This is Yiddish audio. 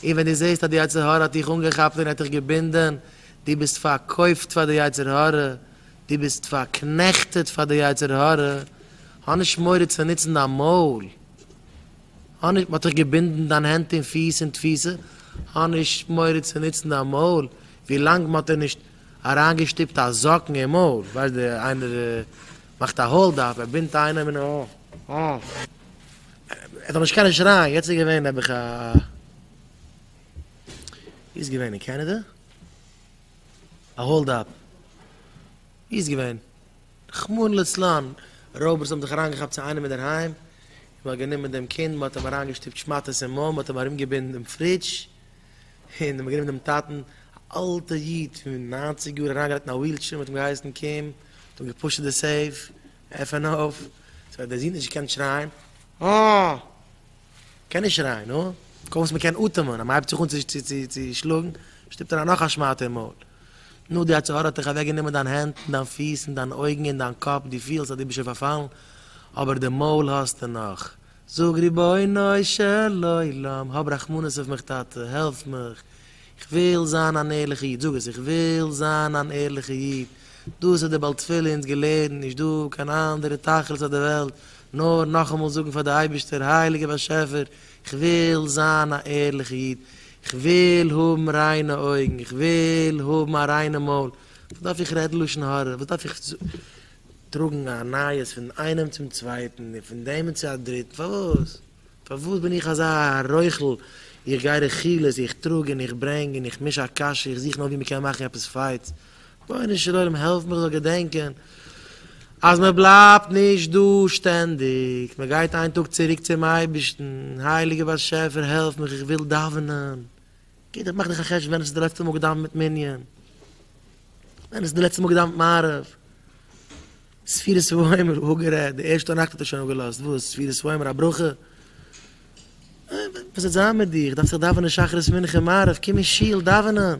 און ווען דו זעסט אז די יצר הרע האט דיך אנגעכאפט און ער האט דיך געבינדען, דו ביסט פארקויפט פאר די יצר הרע, דו ביסט פארקנעכטעט פאר די יצר הרע, האב נישט מורא צו נוצן דיין מויל, האב נישט, מען האט דיך געבינדן דיין הענט און פיס אין תפיסה, האב נישט מורא צו נוצן דיין מויל, ווי לאנג מען האט דיר נישט אריינגעשטופט א זאקן אין מויל, ווייסט די איינער מאכט א hold up, ער בינדט איינעם און אה אה ער זאל נישט קענען שרייען, יעצט איז געווען נעבעך א, ווי איז געווען אין קענעדע? א hold up, ווי איז געווען? רחמנא לצלן, רויבערס האבן זיך אריינגעכאפט צו איינעם אינדערהיים, און מען האט גענומען דעם קינד, מען האט אים אריינגעשטופט שמאטעס אין מויל, מען האט אים ארומגעבינדן דעם פרידזש, און מען האט גענומען דעם טאטן, א אלטע איד פון ניינציג יאר, אריינגעלייגט אין א wheelchair, מען האט אים געהייסן קום, מען האט אים געפושט די safe, עפען אויף, סאו האט דער זון נישט געקענט שרייען, אה! קען נישט שרייען, נו, קוים וואס מען קען אטעמען, אז מען הייבט זיך אן צו שלאגן, שטופט אריין נאך א שמאטע אין מויל. נו, די יצר הרע האט דיך אוועקגענומען דיין הענט און דיין פיס און דיין אויגן און דיין קאפ, דו פילסט אז דו ביסט שוין פארפאלן, אבער די מויל האסטו נאך. זאג, רבונו של עולם, האב רחמנות אויף מיך טאטע, העלף מיך, איך וויל זיין אן ערליכע איד, זאג עס, איך וויל זיין אן ערליכע איד, דאס האט דער בעל תפילה אונז געלערנט, נישט דא קיין אנדערע תכלית אויף די וועלט, נאר נאכאמאל זאגן פאר די אייבערשטער, הייליגער באשעפער, איך וויל זיין א ערליכע איד, איך וויל האבן ריינע אויגן, איך וויל האבן א ריינע מויל, וואס דארף איך רעדן לשון הרע, וואס דארף איך טראגן א נייעס פון איינעם צום צווייטן און פון דעם צו א דריטן, פארוואס? פארוואס בין איך אזא רוכל, איך גיי רכילות, איך טראג און איך ברענג און איך מיש א קאשע, איך זוך נאר ווי מען קען מאכן עפעס fights, רבונו של עולם העלף מיך זאל געדענקען אז מען בלייבט נישט דא שטענדיג, מען גייט איין טאג צוריק צום אייבערשטן, הייליגער באשעפער העלף מיך איך וויל דאווענען, גוט איך מאך דיך א חשבון ווען האסטו די לעצטע מאל געדאווענט מיט מנין? ווען האסטו די לעצטע מאל געדאווענט מעריב? ספירת העומר אפגערעדט, די ערשטע נאכט האט ער שוין אפגעלאזט, וואס? ספירת העומר א ברכה? וואס וועט זיין מיט דיך? דארפסט דאך דאווענען שחרית מנחה מעריב, קום אין שול דאווענען!